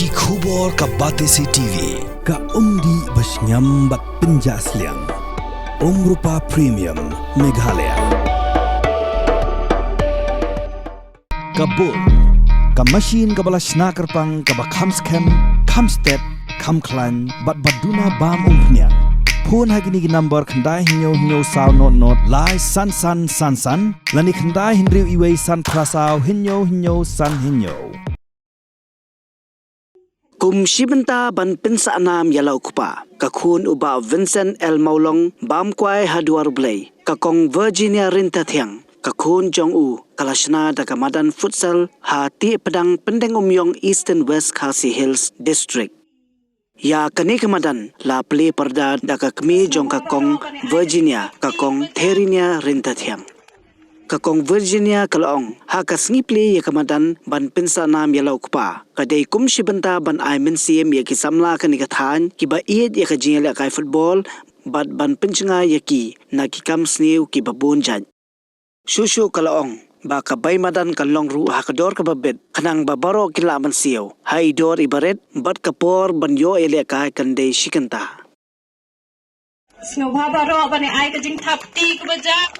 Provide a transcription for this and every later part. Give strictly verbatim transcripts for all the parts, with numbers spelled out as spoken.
Ki khubor ka Batesi T V, ka umdih ba shngiam bad pynjah sliang. Umrupa Premium, Meghalaya. Ka Bull, ka machine kaba la shna kyrpang kaba kham skhem, kham stet, kham khlaiñ, bad ba duna bam umphniang. Phone ha kine ki number khyndai hynñiew hynñiew saw not not lai san san san san, lane khyndai hynriew iwei san phra saw hynñiew hynñiew san hynñiew. Kum shi bynta ban pynsah nam ïa la u kpa, ka khun u Bah Vincent L Mawlong, bam kwai ha Dwar Blei, ka Kong Virginia Ryntathiang, ka khun jong u, ka la shna da ka madan futsal ha Tieh Pdang, Pyndengumiong, Eastern West Khasi Hills District. Ïa kane ka madan la plie pyrda da ka kmie jong ka Kong Virginia, ka Kong Therinia Ryntathiang. Ka Kong Virginia ka la ong, ha ka sngi plie ïa ka madan ban pynsah nam ïa la u kpa, ka dei kum shi bynta ban ai mynsiem ïa ki samla kane ka thaiñ kiba ïeit ïa ka jingïalehkai football, bad ban pynjngai ïa ki na ki kam sniew kiba bun jait. Shuh shuh ka la ong ba ka bai madan kan long ruh ha ka dor kaba bit, khnang ba baroh kin lah ban siew ha i dor iba rit, bad ka por ban ïoh ïalehkai kan dei shi kynta. Sngewbha baroh ban ai ka jingthap kti kaba jah.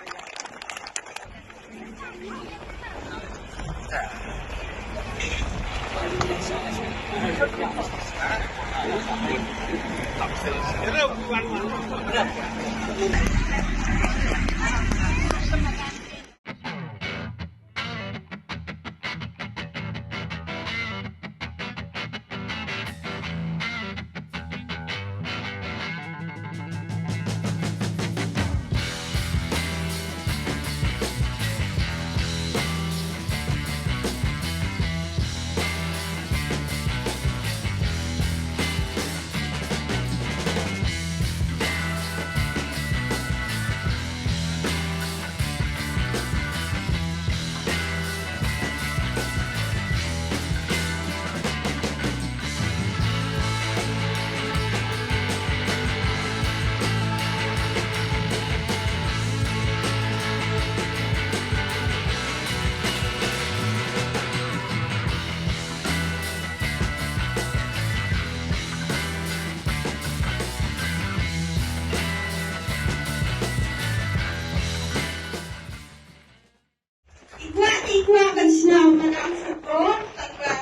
I kwah, i kwah ban sngewbha ban am support, tangba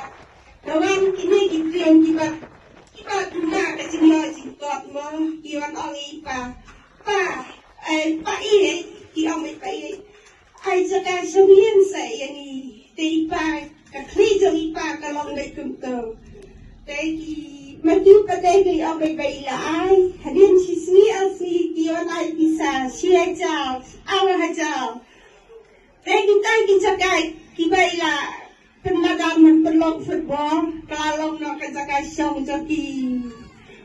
dawan kine ki briew kiba, kiba duna ka jingïoh jingkot mo, ki wan ong i pa, pa, ai pa i, ki ong i pa i, ai jaka shong ïing sa ïa ngi, te i pa, ka khlieh jong i pa ka long beit kumto. Te ki, ma ki pa te ki ong beit ba i la ai, hadien shi sngi ar sngi ki wan ai pisa, shi hajar, ar hajar. Te kita ki jaka kiba i la pynmadan ban pynlong football, ka long noh ka jaka shong jong ki.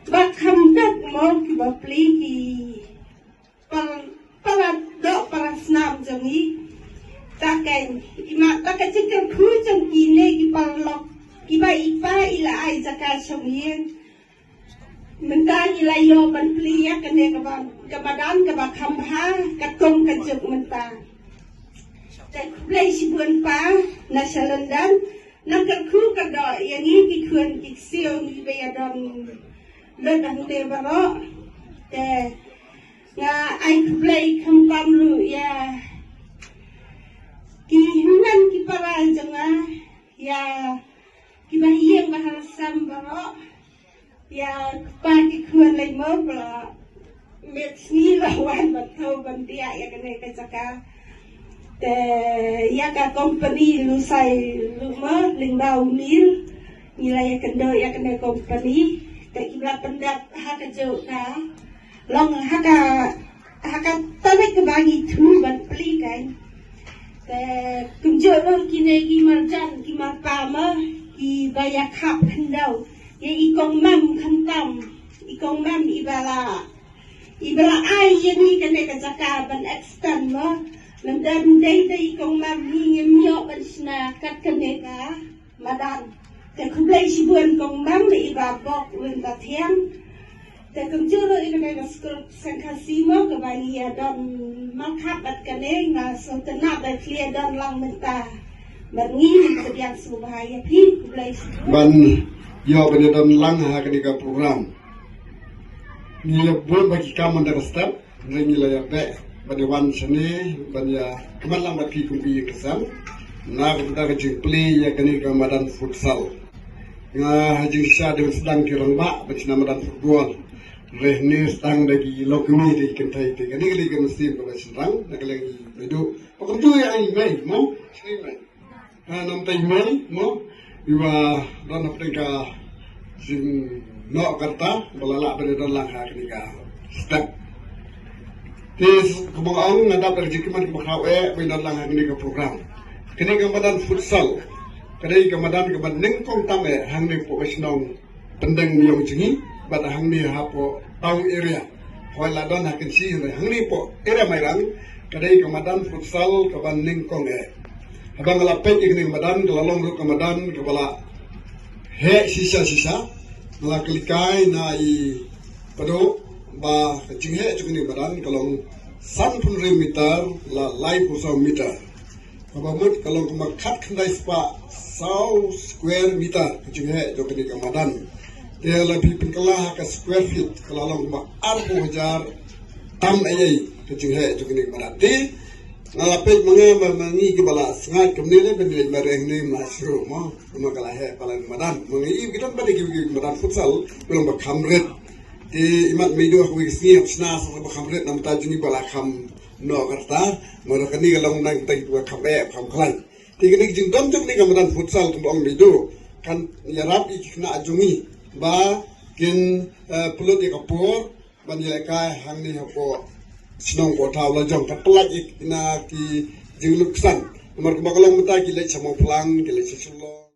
Ba kham kat mo kiba plie ki. Para, para doh para snam jong ngi. Ta ka, i ma, ta ka jingkyrkhu jong kine ki paralok kiba i pa i la ai jaka shong ïing. Mynta ngi la ïoh ban plie ïa kane kaba, ka madan kaba kham bha, katkum ka juk mynta. Te khublei shibun pa, na sha London, na kyrkhu ka doh ïa ngi ki khun ki ksiew ngi ba ïa don lut hangte baroh. Te nga ai khublei khamtam ruh ïa ki hynmen ki para jong nga, ïa kiba ïeng ba ha Assam baroh. Ïa kpa ki khun lei mo ba la miet sngi la wan ban thew ban biah ïa kane ka jaka. Te ïa ka company Lusai Luma Lyngdoh Mill, ngi la ïakynduh ïa kane company. Te ki la pyndep ha kajuh ka long ha ka, ha ka tarik kaba ngi thmu ban plie kein. Te kumjuh ruh kine ki marjan ki marpa ma kiba ïa khap khyndew ïa i kong Mam khamtam, i kong Mam iba la, iba la ai ïa ngi kane ka jaka ban extend mo. Mynta dei dei i kong Mam ngi ngim ïoh ban shna kat kane ka madan. Te khublei shibun kong Mam iba bok win ba thiang. Te kumjuh ruh ïa kane ka skul seng Khasi mo kaba ngi ïa don markhap bad kane nga sngewtynnat ba phi ïa don lang mynta. Bad ngi ngin pdiang sngewbha ïa phi, khublei shibun. Ban Ïa ban ïa don lang ha kane ka program. Ngi ïa bud ba ki kam man da ka step, ngi la ïa beh ban ïa wan shane ban ïa kmen lang bad phi kum ki ïing ki sem na ka bynta ka jingplie ïa kane ka madan futsal. Nga ha jingshisha dei ban sdang ki rangbah ban shna madan football. Re ne sdang da ki lok kmie da ki kynthei te kane ka dei ka mynsiem kaba shynrang na ka liang i Maidu. Ba kumtu ïa i Mei mo, shri Mei. Namtei mel mo iwa don hapdeng ka jingnoh karta ba la lah ban don lang ha kane ka step. Te kumba nga ong, nga dap da ka jingkmen kaba khraw eh ban don lang ha kane ka program. Kane ka madan futsal ka dei ka madan kaba nyngkong tam eh hangne hapoh ka shnong Pyndengumiong jong ngi bad hangne hapoh town area. Hooid la don ha Kynshi, hynrei hangne hapoh area Mairang ka dei ka madan futsal kaba nyngkong eh. Haba nga la peit ïa kane ka madan, ka la long ruh ka madan kaba la heh shisha shisha. Nga la kylli kai na i Pado ba ka jingheh jong kane ka madan ka long sanphew hynriew meter la laiphew saw meter. Kaba mut ka long kumba khatkhyndai spah saw square meter ka jingheh jong kane ka madan. Te la phi pynkylla ha ka square feet ka la long kumba arphew hajar tam eiei ka jingheh jong kane ka madan. Te nga la peit ma ngi, ma, ma ngi kiba la sngaid kumne lei ban leit mareh ne ma shuh mo. Kumba ka la heh palat ka madan. Ma ngi i ki don pat ki, ki madan futsal ka long ba kham rit. Te imat Maidu ha kawei ka sngi hap shna sa ba kham rit namar ta jong ngi ba la kham noh karta. Namar kane ka long nangta kiba kham eh kham khlaiñ. Te kane ka jingdon jong kane ka madan futsal kumba ong Maidu kan ïarap ïa ki khynnah jong ngi ba kin, eh, pynlut ïa ka por ban ïalehkai hangne hapoh shnong hapoh thaw la jong, kan pyllait ïa ki na ki jinglut ksan. Namar kumba ka long mynta ki leit sha Mawphlang, ki leit sha Shillong.